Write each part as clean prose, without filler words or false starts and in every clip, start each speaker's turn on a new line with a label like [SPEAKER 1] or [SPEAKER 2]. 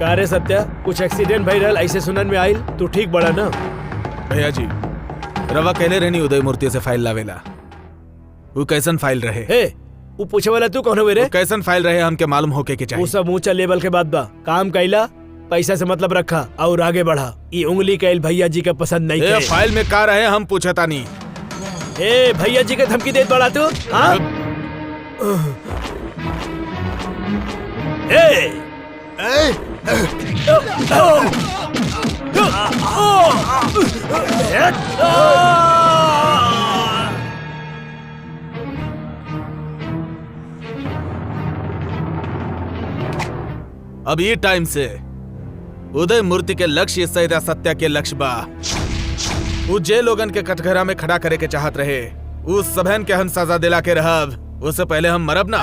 [SPEAKER 1] का रे सत्या, कुछ एक्सीडेंट भई रहल ऐसे सुनन में आइल, तू ठीक बड़ा ना?
[SPEAKER 2] भैया जी, रवा कहले रहनी उदय मूर्ति से फाइल लावेला। वो कैसन फाइल रहे?
[SPEAKER 1] हे, वो पूछे वाला तू कौन हुए रे?
[SPEAKER 2] वो कैसन फाइल रहे हमके मालूम होके के
[SPEAKER 1] वो
[SPEAKER 2] चाहिए।
[SPEAKER 1] सब ऊंचा लेवल के बात बा। काम कैला, पैसा से मतलब रखा और आगे बढ़ा। ये उंगली कैल भैया जी का पसंद नहीं
[SPEAKER 2] ए,
[SPEAKER 1] के।
[SPEAKER 2] फाइल में का रहे हम पूछता नहीं।
[SPEAKER 1] ए भैया जी के धमकी देत बड़ा तू? हाँ? ए
[SPEAKER 2] अब ये टाइम से उदय मूर्ति के लक्ष्य सैदा सत्या के लक्ष्य बा। उ जे लोगन के कटघरा में खड़ा करे के चाहत रहे, उस सबहन के हम सजा दिला के रहब। उससे पहले हम मरब ना।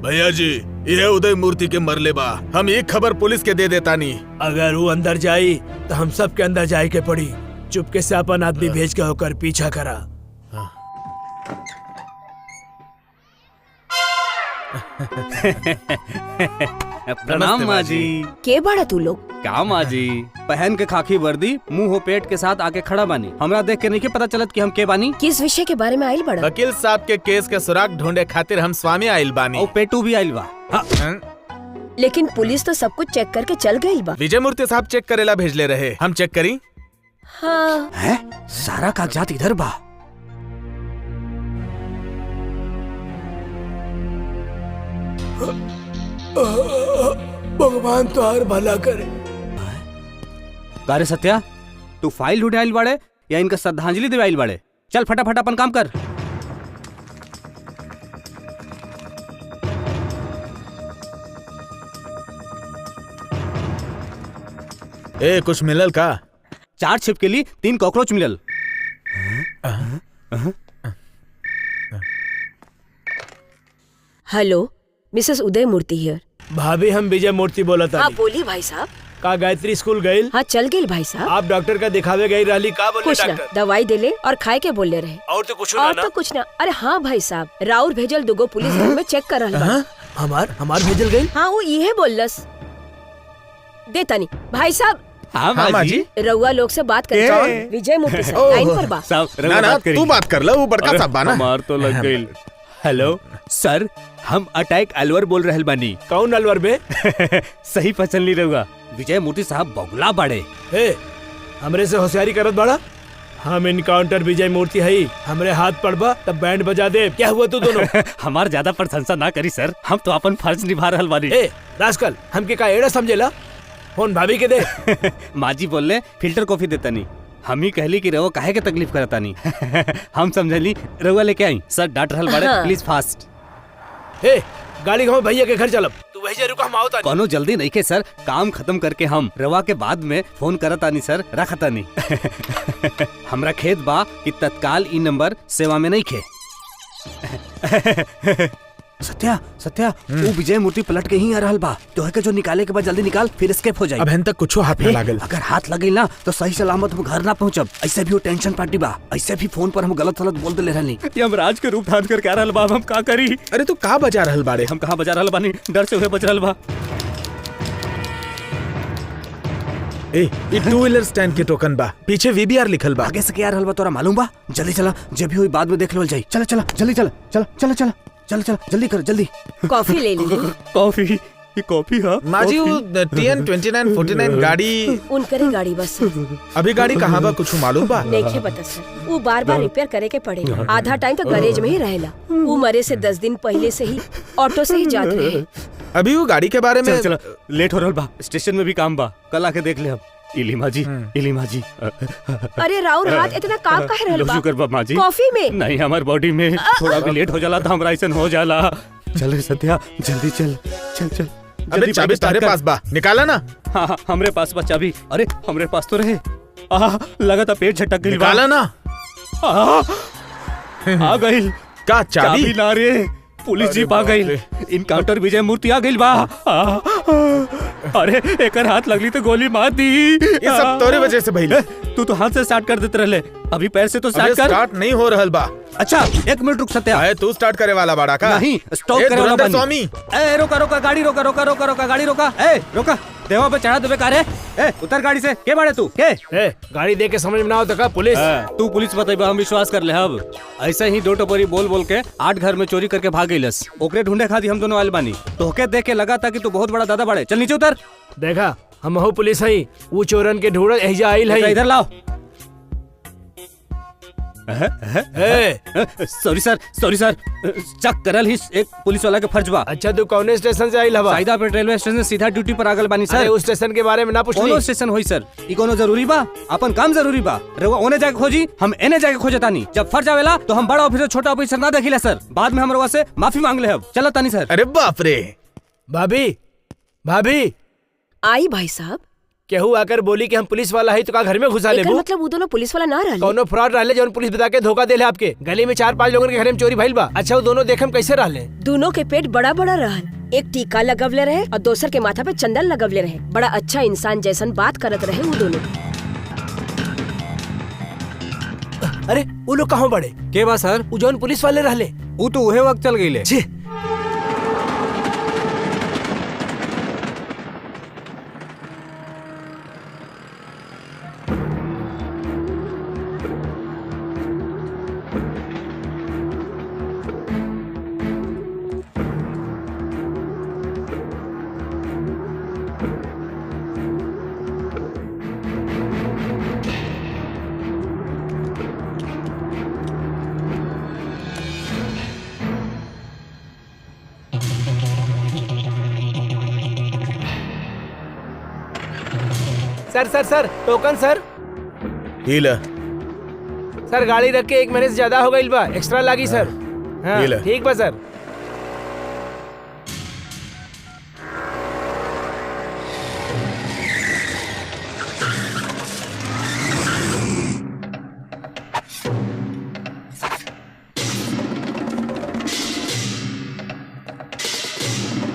[SPEAKER 2] भैया जी, ये उदय मूर्ति के मरले बा। हम एक खबर पुलिस के दे देता नहीं।
[SPEAKER 1] अगर वो अंदर जाई तो हम सब के अंदर जाए के पड़ी। चुपके से अपन आदमी भेज के होकर पीछा करा।
[SPEAKER 3] प्रणाम माँ जी।
[SPEAKER 4] के बड़ा तू लोग?
[SPEAKER 3] का माँ जी, पहन के खाकी वर्दी मुंह हो पेट के साथ आके खड़ा बानी। हमरा देख के नहीं के पता चलत कि हम के बानी।
[SPEAKER 4] किस विषय के बारे में आइल बड़ा?
[SPEAKER 2] वकील साहब के केस के सुराग ढूंढे खातिर हम स्वामी आइल बानी।
[SPEAKER 3] और पेटू भी आइल बा। हाँ।
[SPEAKER 4] लेकिन पुलिस तो सब कुछ चेक करके चल गई बा।
[SPEAKER 2] विजय मूर्ति साहब चेक करेला भेजले रहे, हम चेक करी।
[SPEAKER 4] हाँ।
[SPEAKER 3] है? सारा कागजात इधर बा।
[SPEAKER 1] भगवान तो हर भला करे।
[SPEAKER 3] अरे सत्या, तू फाइल ढूंढे आइल बाड़े या इनका श्रद्धांजलि देवे आइल बाड़े? चल फटाफट अपन काम कर।
[SPEAKER 2] ए, कुछ मिलल का?
[SPEAKER 3] 4 छिपकली 3 कॉकरोच मिलल।
[SPEAKER 4] Hello, Mrs Uday Murthy here.
[SPEAKER 1] भाभी, हम विजय मूर्ति बोला था।
[SPEAKER 4] हाँ बोली भाई साहब।
[SPEAKER 1] का गायत्री स्कूल गई?
[SPEAKER 4] हाँ चल गई भाई साहब।
[SPEAKER 1] आप डॉक्टर का दिखावे गई रहली, का बोले
[SPEAKER 4] कुछ ना, दवाई देले और खाए के बोले रहे।
[SPEAKER 1] और तो कुछ
[SPEAKER 4] और तो कुछ ना। अरे हाँ भाई साहब, राउर भेजल दुगो पुलिस घर में चेक कर रहा बा।
[SPEAKER 1] हमार हमार भेजल गई?
[SPEAKER 4] हाँ वो इहे बोलस। देता नहीं भाई साहब।
[SPEAKER 3] हाँ माँ जी,
[SPEAKER 4] रउआ लोग से बात कर। विजय मूर्ति सर लाइन पर बा।
[SPEAKER 2] ना ना, तू बात कर लो, वो बड़का साहब बा ना।
[SPEAKER 3] हमार तो लग गई। हेलो सर, हम अटैक अलवर बोल रहल बानी।
[SPEAKER 1] कौन अलवर बे?
[SPEAKER 3] सही पहचान ली रहुआ, विजय मूर्ति साहब बगुला बाड़े।
[SPEAKER 1] ए, हमरे से होशियारी करत बाड़ा? हम इनकाउंटर विजय मूर्ति है, हमरे हाथ पड़बा तब बैंड बजा दे। क्या हुआ तू दोनों?
[SPEAKER 3] हमार ज्यादा प्रशंसा ना करी सर, हम तो अपन फर्ज निभा रहल बानी।
[SPEAKER 1] ए रास्कल, हमके का एड़ा समझेला? फोन भाभी के दे।
[SPEAKER 3] माँ जी बोलले फिल्टर कॉफी देता नहीं, हम ही कहली कि रहुआ काहे के तकलीफ करता नहीं। हम समझली, रहुआ लेके आई। सर डांट रहल बाड़े, प्लीज फास्ट।
[SPEAKER 1] ए गाड़ी घुमा, भैया के घर चलब। तू वही रुका, हम आवता।
[SPEAKER 3] कोनो जल्दी नहीं के सर, काम खत्म करके हम रवा के बाद में फोन करता नहीं सर, रखता नहीं। हमरा खेत बा कि तत्काल ई नंबर सेवा में नहीं खे। सत्या सत्या, वो विजय मूर्ति पलट के ही आ रहल बा। तोहे के जो निकाले के बाद जल्दी निकाल, फिर एस्केप हो जाई।
[SPEAKER 2] अब तक कुछ हाथ में लागल।
[SPEAKER 3] अगर हाथ लगे ना तो सही सलामत हम घर ना पहुंचब। ऐसे भी वो टेंशन पार्टी बा, ऐसे भी फोन पर हम गलत सलत बोल देले रहनी। यमराज के रूप धारण करके आ रहल बा, हम का करी?
[SPEAKER 2] अरे तू का बजा रहल बाड़े?
[SPEAKER 3] हम कहां बजा रहल बानी, डर से उहे बज रहल बा।
[SPEAKER 2] ए, ई टू व्हीलर स्टैंड के टोकन बा, पीछे वीबीआर लिखल बा।
[SPEAKER 3] आगे से के आ रहल बा तोरा मालूम बा? जल्दी चला, जब भी होई बाद में देख लेवल जाई। चला चला जल्दी चला, चला चला चला चल चल जल्दी कर जल्दी।
[SPEAKER 4] कॉफी ले ली।
[SPEAKER 3] कॉफी, ये कॉफी? हाँ
[SPEAKER 2] माँ जी, वो TN 2949 गाड़ी
[SPEAKER 4] उनकरे गाड़ी बस।
[SPEAKER 2] अभी गाड़ी कहाँ बा कुछ मालूम बा?
[SPEAKER 4] नहीं पता सर, वो बार बार रिपेयर करे के पड़े। आधा टाइम तो गैरेज में ही रहेला। वो मरे से 10 दिन पहले से ही ऑटो से ही जात रहे।
[SPEAKER 2] अभी वो गाड़ी के बारे में
[SPEAKER 3] चल, चल, लेट हो रहा बा, स्टेशन में भी काम बा, कल आके देख ले। हम इली माँ जी, इली माँ जी।
[SPEAKER 4] अरे राउर हाथ इतना काम काहे रहल बा?
[SPEAKER 3] शुक्र बा माँ जी।
[SPEAKER 4] कॉफी में
[SPEAKER 3] नहीं, हमार बॉडी में थोड़ा भी लेट हो जाला तो हमरा ऐसन हो जाला। चल रे सत्या, जल्दी चल चल चल।
[SPEAKER 2] अबे चाबी तारे पास बा, निकाला ना।
[SPEAKER 3] हाँ हाँ, हमरे पास बा चाबी। अरे हमरे पास तो रहे। आह, लगा था पेट झटक गइल बा।
[SPEAKER 2] निकाला ना।
[SPEAKER 3] आ गइल।
[SPEAKER 2] का चाबी?
[SPEAKER 3] चाबी ना रे, पुलिस जीप आ गइल। इनकाउंटर विजय मूर्ति आ गइल बा। अरे एकर हाथ लगली तो गोली मार दी।
[SPEAKER 2] ये सब तोरे वजह से भइल।
[SPEAKER 3] तू तो हाथ से स्टार्ट कर देते रहले, अभी पैर से तो स्टार्ट कर।
[SPEAKER 2] स्टार्ट नहीं हो रहल बा।
[SPEAKER 3] अच्छा 1 मिनट रुक सत्या।
[SPEAKER 2] अरे तू स्टार्ट करे वाला बाड़ा का?
[SPEAKER 3] नहीं, स्टॉप करे वाला बानी।
[SPEAKER 2] स्वामी।
[SPEAKER 3] ए रोका रोका गाड़ी रोका रोका रोका रोका गाड़ी रोका। ए रोका, देवा पे चढ़ा देबे का रे? ए उतर गाड़ी से। के बाड़े तू? के?
[SPEAKER 1] ए गाड़ी देख के समझ में ना आवत का पुलिस?
[SPEAKER 3] तू पुलिस बताइबा हम विश्वास कर ले। अब ऐसे ही दो टपोरी बोल बोल के 8 घर में चोरी करके भाग गइलस। ओकरे ढूंढे खातिर हम दोनों आइल बानी। तोहके देख के लगा था कि तू बहुत बड़ा दादा बाड़े। चल नीचे उतर।
[SPEAKER 1] देखा हम हो पुलिस हई, वो चोरन के ढूंढ एहिजा आइल हई।
[SPEAKER 3] इधर लाओ। Sorry sir, sorry sir, check करल ही एक पुलिस वाला के फर्ज बा।
[SPEAKER 1] अच्छा तू कौने स्टेशन से आइल हवा?
[SPEAKER 3] साइदापेट रेलवे स्टेशन से सीधा ड्यूटी पर आगल बानी सर।
[SPEAKER 1] अरे उस स्टेशन के बारे में ना पूछली।
[SPEAKER 3] कोनो स्टेशन होई सर, ई कोनो जरूरी बा? अपन काम जरूरी बा। रउआ ओने जाके खोजी, हम एने जाके खोजतानी। जब फर्ज आवेला तो हम बड़ा ऑफिसर छोटा ऑफिसर ना देखिला सर। बाद में हम रउआ से माफी मांग ले। अब चला तानी सर।
[SPEAKER 2] अरे बाप रे।
[SPEAKER 1] भाभी, भाभी
[SPEAKER 4] आई भाई साहब।
[SPEAKER 1] केहू आकर बोली कि हम पुलिस वाला है तो का घर में घुसा लेबू?
[SPEAKER 4] मतलब वो दोनों पुलिस वाला ना रहले?
[SPEAKER 1] कोनो फ्रॉड रहले जौन पुलिस बता के धोखा देले आपके। गली में 4-5 लोगन के घर में चोरी भइल बा। अच्छा वो दोनों देखम कैसे रहले?
[SPEAKER 4] दोनों के पेट बड़ा बड़ा रहल, एक टीका लगवले रहे और दोसर के माथा पे चंदन लगवले रहे। बड़ा अच्छा इंसान जैसन बात करत रहे वो दोनों।
[SPEAKER 1] अरे वो लोग कहाँ बड़े?
[SPEAKER 3] के बा सर?
[SPEAKER 1] वो जौन पुलिस वाले रहले
[SPEAKER 3] वो तो उहे वक्त चल गईले।
[SPEAKER 1] Sir sir sir token sir. Sir गाड़ी रख के 1 महीने से ज्यादा हो गई बा, एक्स्ट्रा लागी सर। हाँ, ठीक बा सर।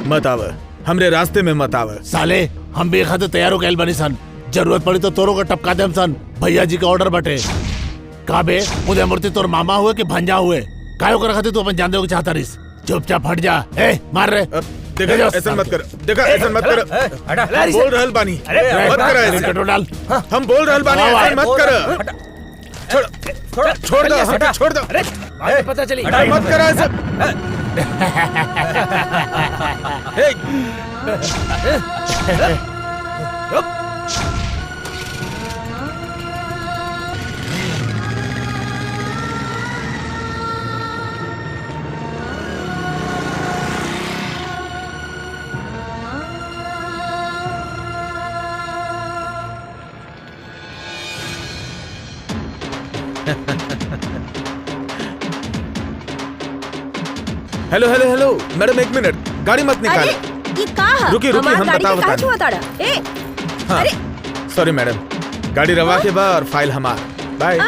[SPEAKER 2] मत आव हमरे रास्ते में मत आव।
[SPEAKER 5] साले हम भी खाते तैयार हो गए बनी सन, जरूरत पड़ी तो तोरो का टपका देम सन। भैया जी का ऑर्डर बटे का बे उदय मूर्ति तोर मामा हुए कि भांजा हुए? काय ओकरा खातिर तू अपन जान देवे के चाहता रिस? चुपचाप हट जा। ए मार रे।
[SPEAKER 2] देखा ऐसा मत कर, देखा ऐसा मत कर। हम बोल रहल बानी मत कर ऐसे।
[SPEAKER 5] पेट्रोल डाल।
[SPEAKER 2] हम बोल रहल बानी ऐसा मत कर। छोड़ छोड़ दो हमके, छोड़ दो।
[SPEAKER 1] अरे पता चली
[SPEAKER 2] मत कर ऐसे। Hello hello hello madam, 1 minute, गाड़ी मत निकाल।
[SPEAKER 4] अरे ये का है?
[SPEAKER 2] रुकी रुकी, हम बताओ
[SPEAKER 4] बता। ए हाँ। अरे
[SPEAKER 2] सॉरी मैडम, गाड़ी रवा के बा और फाइल हमार। बाय।